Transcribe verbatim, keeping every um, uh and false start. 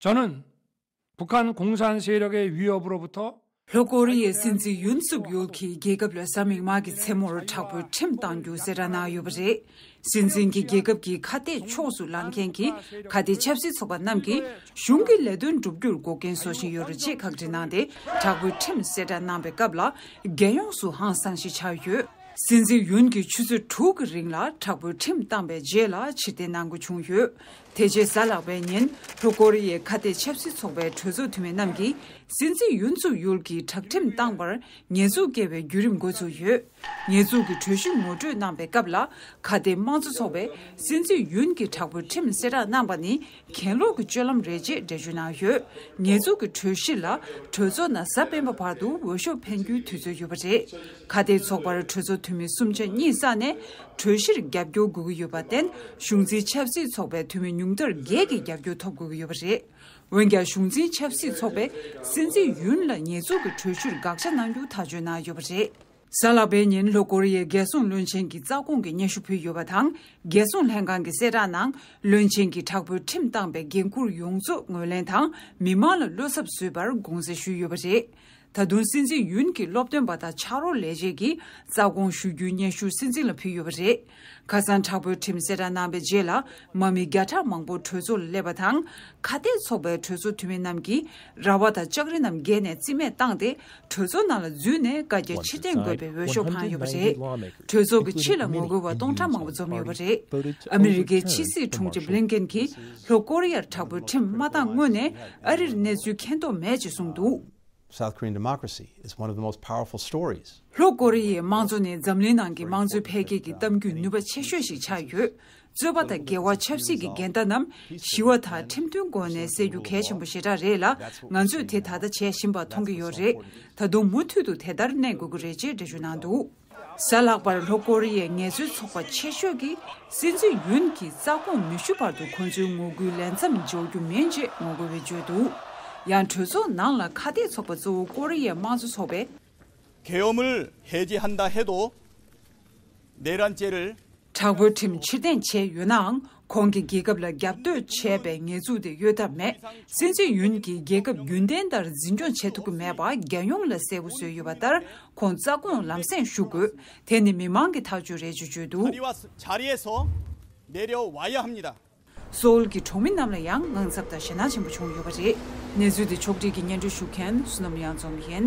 저는 북한 공산 세력의 위협으로부터 ལྷོ་ཀོ་རི་ཡའི་སྲིད་འཛིན་ཡུན་སུག་ཡུལ་གྱིས་རྒྱལ་ཁབ་ལ་གཟའ་མིག་དམར་གྱི་མཚན་མོར་དྲག་པོའི་ཁྲིམས་གཏང་རྒྱུ་གསལ་བསྒྲགས་གནང་ཡོད་པ་རེད། སྲིད་འཛིན་གྱིས་རྒྱལ་ཁབ་ཀྱི་ཁ་གཏད་ཕྱོགས་སུ་ལངས་མཁན་གྱི་ཁ་གཏད་ཆབ་སྲིད་ཚོགས་པ་རྣམས་ཀྱིས་གཞུང་གི་ལས་དོན་སྒྲུབ་རྒྱུར་འགོག་རྐྱེན་བཟོ་བཞིན་ཡོད་རེད་ཅེས་ཁག་དཀྲི་གནང་སྟེ། དྲག་པོའི་ཁྲིམས་གསལ་བསྒྲགས་གནང་པའི་སྐབས་ལ། རྒྱལ་ཡོངས་སུ་ཧང་སངས་ཤིག་ཆགས་ཡོད། སྲིད་འཛིན་ཡུན་གྱིས་ཆུ་ཚོད་དྲུག་གི་རིང་ལ་དྲག་པོའི་ཁྲིམས་བཏང་པའི་རྗེས་ལ་ཕྱིར་འཐེན་གནང་དགོས་བྱུང་ཡོད། དེ་རྗེས་གཟའ་ལྷག་པའི་ཉིན་ལྷོ་ཀོ་རི་ཡའི་ཁ་གཏད་ཆབ་སྲིད་ཚོགས་པའི་གྲོས་ཚོགས་འཐུས་མི་རྣམས་ཀྱིས་སྲིད་འཛིན་ཡུན་སུག་ཡུལ་གྱི་དྲག་ཁྲིམས་བཏང་པར་ཉེས་འཛུགས་བཀལ་བའི་བརྒྱུད་རིམ་འགོ་ཚུགས་ཡོད། ཉེས་འཛུགས་ཀྱི་གྲོས་གཞི་ངོ་སྤྲོད་གནང་པའི་སྐབས་ལ། ཁ་གཏད་དམངས་གཙོ་ཚོགས་པས་སྲིད་འཛིན་ཡུན་གྱི་དྲག་པོའི་ཁྲིམས་གསལ་བསྒྲགས་གནང་པ་ནི་གྱེན་ལོག་གི་སྤྱོད་ལམ་རེད་ཅེས་འགྲེལ་བརྗོད་གནང་ཡོད། ཉེས་འཛུགས་ཀྱི་གྲོས་གཞི་ལ་གྲོས་ཚོགས་ནང་གཟའ་སྤེན་པ་བར་དུ་འོས་ཤོག་འཕེན་རྒྱུའི་དུས་ཚོད་ཡོད་པ་རེད། ཁ་གཏད་ཚོགས་པར་གྲོས་ཚོགས་འཐུས་མི་སུམ་ཆ་གཉིས་བསགས་ནས་གྲོས་གཞིར་རྒྱབ་སྐྱོར་དགོས་ཀྱི་ཡོད་པར་བརྟེན། གཞུང་འཛིན་ཆབ་སྲིད་ཚོགས་པའི་འཐུས་མི་ཉུང་མཐར་བརྒྱད་ཀྱིས་རྒྱབ་སྐྱོར་ཐོབ་དགོས་ཀྱི་ཡོད་པ་རེད། འོན་ཀྱང་། གཞུང་འཛིན་ཆབ་སྲིད་ཚོགས་པས་སྲིད་འཛིན་ཡུན་ལ་ཉེས་འཛུགས་ཀྱི་གྲོས་གཞིར་དགག་བྱ་གནང་རྒྱུ་ཐག་གཅོད་གནང་ཡོད་པ་རེད། གཟའ་ལྷག་པའི་ཉིན་ལྷོ་ཀོ་རི་ཡའི་རྒྱལ་སྲུང་བློན་ཆེན་གྱི་རྩ་དགོངས་ཀྱི་སྙན་ཞུ་ཕུལ་ཡོད་པ་དང་། རྒྱལ་སྲུང་ལྷན་ཁང་གི་གསལ་བསྒྲགས་ནང་། བློན་ཆེན་གྱིས་དྲག་པོའི་ཁྲིམས་བཏང་པའི་འགན་འཁུར་ཡོངས་རྫོགས་ངོས་ལེན་དང་མི་མང་ལ་བློ་འཚབ་བཟོས་པར་དགོངས་སེལ་ཞུས་ཡོད་པ་རེད། ད་དུང་སྲིད་འཛིན་ཡུན་གྱིས་སློབ་སྟོན་པ་དང་ཕྱག་རོགས་ལས་བྱེད་ཀྱིས་རྩ་དགོངས་ཞུ་རྒྱུའི་སྙན་ཞུ་སྲིད་འཛིན་ལ་ཕུལ་ཡོད་པ་རེད། ཁ་སང་དྲག་པོའི་ཁྲིམས་གསལ་བསྒྲགས་གནང་པའི་རྗེས་ལ། དམག་མི་བརྒྱ་ཕྲག་མང་པོ་གྲོས་ཚོགས་ལ་སླེབས་པ་དང་། ཁ་གཏད་ཚོགས་པའི་གྲོས་ཚོགས་འཐུས་མི་རྣམས་ཀྱིས་ར་བ་དང་ལྕགས་རི་རྣམས་བརྒལ་ནས་རྩིས་མེད་བཏང་སྟེ། གྲོས་ཚོགས་ནང་ལ་འཛུལ་ནས་བཀའ་རྒྱ་ཕྱིར་འཐེན་དགོས་པའི་འོས་ཤོག་འཕངས་ཡོད་པ་རེད། གྲོས་ཚོགས་ཀྱི་ཕྱི་ལ་ངོ་རྒོལ་བ་སྟོང་ཕྲག་མང་པོ་འཛོམས་ཡོད་པ་རེད། ཨ་མི་རི་ཀའི་ཕྱི་སྲིད་དྲུང་ཆེ་བྷི་ལིན་ཀེན་གྱིས་ལྷོ་ཀོ་རི་ཡར་དྲག་པོའི་ཁྲིམས་མ་བཏང་སྔོན་ནས་ཨ་རིར་གནས་ཚུལ་མཁྱེན་རྟོགས་མེད་ཅེས་གསུངས་འདུག། South Korean democracy is one of the most powerful stories. ལྷོ་ཀོ་རི་ཡའི་དམངས་གཙོ་ནི་འཛམ་གླིང་ནང་གི་དམངས་གཙོའི་འཕེལ་རྒྱས་ཀྱི་གཏམ་རྒྱུད་ནུས་པ་ཆེ་ཤོས་ཤིག་ཆགས་ཡོད། རྩོད་པ་དང་འགལ་བ་ཆབ་སྲིད་ཀྱི་འགལ་ཟླ་རྣམས་ཞི་བ་དང་ཁྲིམས་མཐུན་སྒོ་ནས་སེལ་རྒྱུ་གལ་ཆེན་པོ་ཞེ་དྲག་རེད་ལ། ང་ཚོས་དེ་ད་ལྟ་བྱེད་བཞིན་པ་མཐོང་གི་ཡོད་རེད། ད་དུང་མུ་མཐུད་དུ་དེ་ལྟར་གནས་དགོས་ཀྱི་རེད་ཅེས་འགྲེལ་བརྗོད་གནང་འདུག། གཟའ་ལྷག་པར་ལྷོ་ཀོ་རི་ཡའི་ངལ་རྩོལ་ཚོགས་པ་ཆེ་ཤོས་ཀྱིས་སྲིད་འཛིན་ཡུན་གྱི་རྩ་དགོངས་མི་ཞུ་བར་དུ་ཁོང་ཚོའི་ངོ་རྒོལ་ལས་མཚམས་འཇོག་རྒྱུ་མིན་ཅེས་ངོ་རྒོལ་བས་བརྗོད་འདུག། ཡང་གྲོས་ཚོགས་ནང་ལ་ཁ་གཏད་ཚོགས་པ་གཙོ་བོ་ཀོ་རི་ཡའི་དམངས་གཙོ་ཚོགས་པས། 계엄을 해제한다 해도 내란죄를 དྲག་པོའི་ཁྲིམས་ཕྱིར་འཐེན་བྱས་ཡོད་ནའང་། ཁོང་གིས་རྒྱལ་ཁབ་ལ་རྒྱབ་གཏོད་བྱས་པའི་ཉེས་འཛུགས་དེ་གཡོལ་ཐབས་མེད། སྲིད་འཛིན་ཡུན་གྱིས་རྒྱལ་ཁབ་རྒྱུན་ལྡན་ལྟར་འཛིན་སྐྱོང་བྱེད་ཐུབ་ཀྱི་མེད་པ་རྒྱལ་ཡོངས་ལ་གསལ་པོ་བཟོས་ཡོད་པ་ལྟར། ཁོང་རྩ་དགོངས་ལམ་སེང་ཞུ་དགོས། དེ་ནི་མི་མང་གི་ཐག་གཅོད་རེད་ཅེས་བརྗོད་འདུག། 자리와 자리에서 내려와야 합니다. སོའུལ་གྱི་གྲོང་མི་རྣམས་ལ་ཡང་དངངས་འཚབ་དང་ཞེད་སྣང་ཆེན་པོ་བྱུང་ཡོད་པ་རེད། གནས་ཚུལ་དེ་ཕྱོགས་སྒྲིག་གིས་སྙན་སྒྲོན་ཞུ་མཁན་བསོད་ནམས་གཡང་འཛོམས་ཡིན།